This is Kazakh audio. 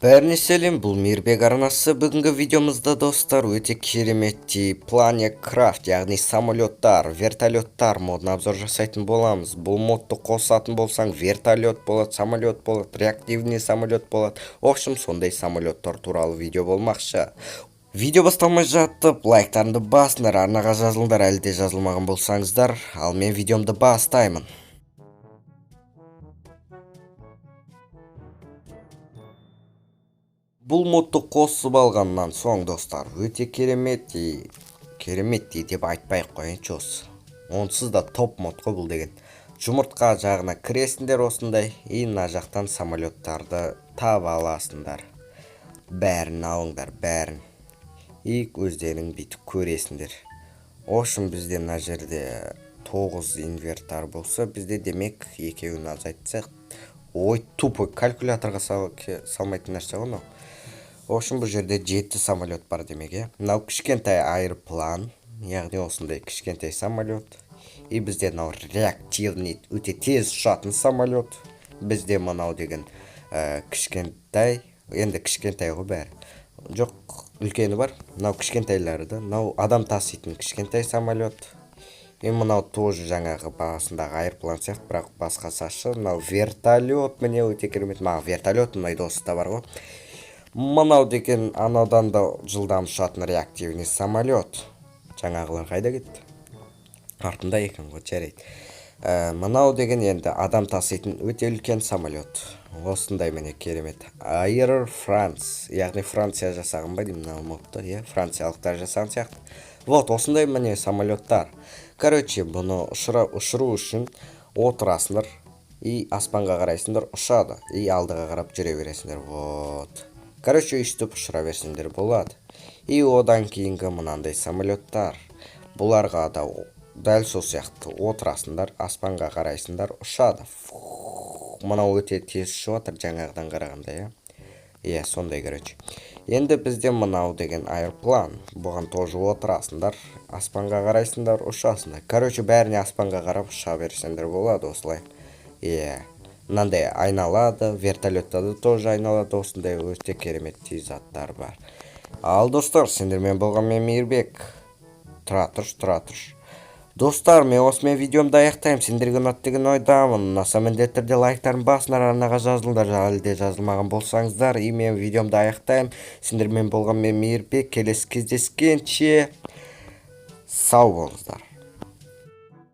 Бәріне сәлем, бұл Мейірбек арнасы. Бүгінгі видеомызда, достар, өте кереметтей Planet Craft, яғни самолеттар, вертолеттар модына обзор жасайтын боламыз. Бұл модты қосатын болсаң, вертолет болады, самолет болады, реактивный самолет болады. В общем, сондай самолеттар туралы видео болмақшы. Видео басталмай жатып, лайктарыңды басыңдар, арнаға жазылыңдар, әлі де жазылмаған болсаңыздар. Ал мен видеомды бастаймын. Бұл модты қосып алғаннан соң, достар, өте кереметтей, кереметтей деп айтпай ақ қояйыншы осы. Онсыз да топ мод қой бұл деген. Жұмыртқа жағына кіресіңдер осындай, и мына жақтан самолеттарды таба аласыңдар. Бәрін алыңдар, бәрін. И өздерің бүйтіп көресіңдер. В общем, бізде мына жерде 9 инвентарь болса, бізде, демек, екеуін азайтсақ, ой, тупой калькуляторға салмайтын нәрсе ғой мынау. В общем, бұл жерде 7 самолет бар демек, иә. Мынау кішкентай аэроплан, яғни осындай кішкентай самолет. И бізде мынау реактивный, өте тез ұшатын самолет. Бізде мынау деген кішкентай, енді кішкентай ғой бәрі. Жоқ, үлкені бар. Мынау кішкентайлары да. Мынау адам таситын кішкентай самолет. И мынау тоже жаңағы басындағы аэроплан сияқты, бірақ басқасашы. Мынау вертолет, міне, өте керемет. Маған вертолет ұнайды, осы да бар ғой. Мынау деген анаудан да жылдам ұшатын реактивный самолет. Жаңағылар қайда кетті? Артында екен ғой, жарайды. Мынау деген енді адам таситын өте үлкен самолет. Осындай, міне, керемет. Air France, яғни Франция жасаған ба деймін мынау модты, иә, франциялықтар жасаған сияқты. Вот осындай, міне, самолеттар. Короче, бұны ұшыру үшін отырасыңдар и аспанға қарайсыңдар, ұшады. И алдыға қарап жүре бересіңдер. Вот. Короче, өйстіп ұшыра берсеңдер болады. И одан кейінгі мынандай самолеттар. Бұларға да дәл сол сияқты отырасыңдар, аспанға қарайсыңдар, ұшады. Мынау өте тез ұшып жатыр жаңағыдан қарағанда, иә. Иә, сондай, короче. Енді бізде мынау деген аэроплан. Бұған тоже отырасыңдар, аспанға қарайсыңдар, ұшасыңдар. Короче, бәріне аспанға қарап ұша берсеңдер болады осылай. Иә. Мынандай айналады, вертолетта да тоже айналады, осындай өте кереметтей заттар бар. Ал, достар, сендермен болған мен, Мейірбек. Тұра тұршы, тұра тұршы. Достар, мен осымен видеомды аяқтаймын. Сендерге ұнады деген ойдамын. Ұнаса, міндетті түрде лайктарын басыңдар, арнаға жазылыңдар, әлі де жазылмаған болсаңыздар. И мен видеомды аяқтаймын. Сендермен болған мен, Мейірбек. Келесі кездескенше сау болыңыздар.